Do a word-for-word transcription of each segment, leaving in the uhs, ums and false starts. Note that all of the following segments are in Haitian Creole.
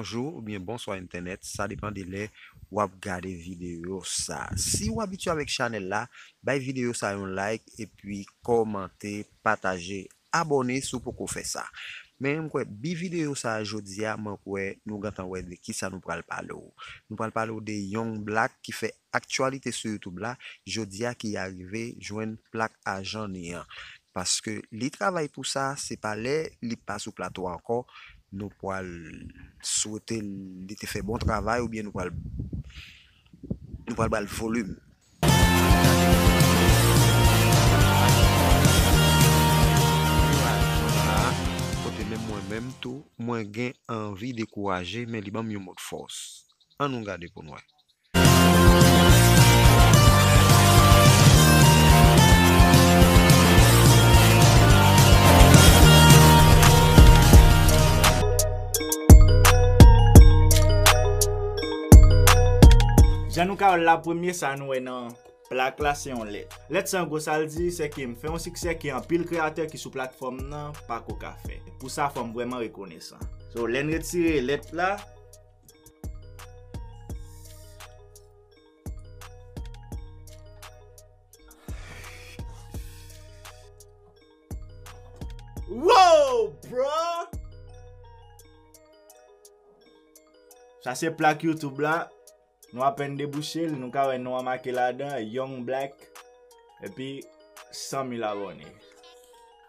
Bonjou oubyen bonswa entènèt, sa depann de lè w ap gade videyo sa. Si w abitye avèk chanèl la, bay videyo sa yon like epi kòmante, pataje, abòne si w poko fè sa. Men m kwè bi videyo sa jodi a, mwen kwè nou gentan wè de kisa nou pral pale w. Nou pral pale w de Young Black ki fè aktyalite sou YouTube la, jodi a ki arive jwenn plak ajan ni an. Paske li travay pou sa, se pa lè li pa sou plato ankò, nou pral swete li te fè bon travay oubyen nou pral, nou pral ba l volim. Kote menm mwen menm tou, mwen gen anvi dekouraje, men li ban m yon mo de fòs. Ann nou gade pou n wè. Jan nou ka wè l la, premye sa nou wè nan plak la se yon lèt. Lèt sa an gwo sa l di, se ke m fè yon siksè ke anpil kreyatè ki sou platfòm nan pako ka fè. Pou sa, fò m vrèman rekonesan. So, lè n retire lèt la, Wow, bro! Sa se plak YouTube la. Nou apèn debouche l, nou ka wè non an make ladan, Young Black. Epi san mil abòne.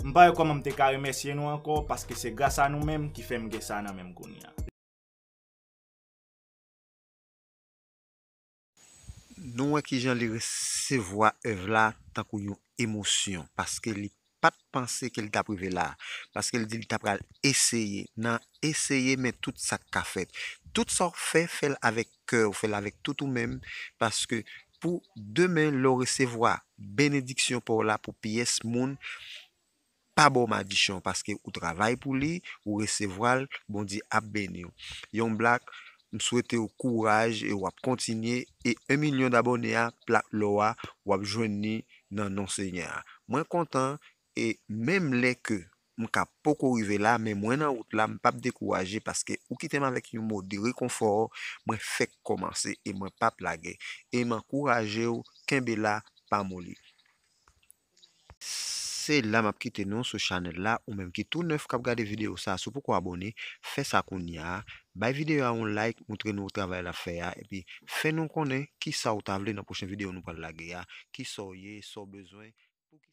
M pa wè kòman m te ka remèsye nou ankò, paske se gras a nou menm ki fè m gen sa nan men m kounye a. Nou wè kijan li resevwa èv la tankou yon emosyon, paske li pa t panse ke l t ap rive la, paske l di li ta pral eseye. Nan eseye, men tout sa k ka fèt. Tout sa w fè, fè l avèk kè w, fè l avèk tout ou menm, paske pou demen, lè w resevwa benediksyon pa w la pou pyès moun, pa ba w madichon, paske ou travay pou li, ou resevwa l, Bondye ap beni w. Young Black, m swete w kouraj e w ap kontinye, e en milyon dabòne a, plak lò a, w ap jwenn li nan non Senyè a. Mwen kontan, e menm lè ke m ka poko rive la, men mwen nan wout la, m p ap dekouraje paske ou kite m avèk yon mo de rekonfò, mwen fèk kòmanse e mwen p ap lage. E m ankouraje w, kenbe la, pa moli. Se la m ap kite nou sou chanèl la, ou menm ki tou nèf k ap gade videyo sa, si w poko abòne, fè sa kounye a. Bay videyo a yon like, montre nou travay l ap fè a, epi fè nou konnen kisa w ta vle nan pwochen videyo nou pral lage a, kisa w ye, sa w bezwen, pou ki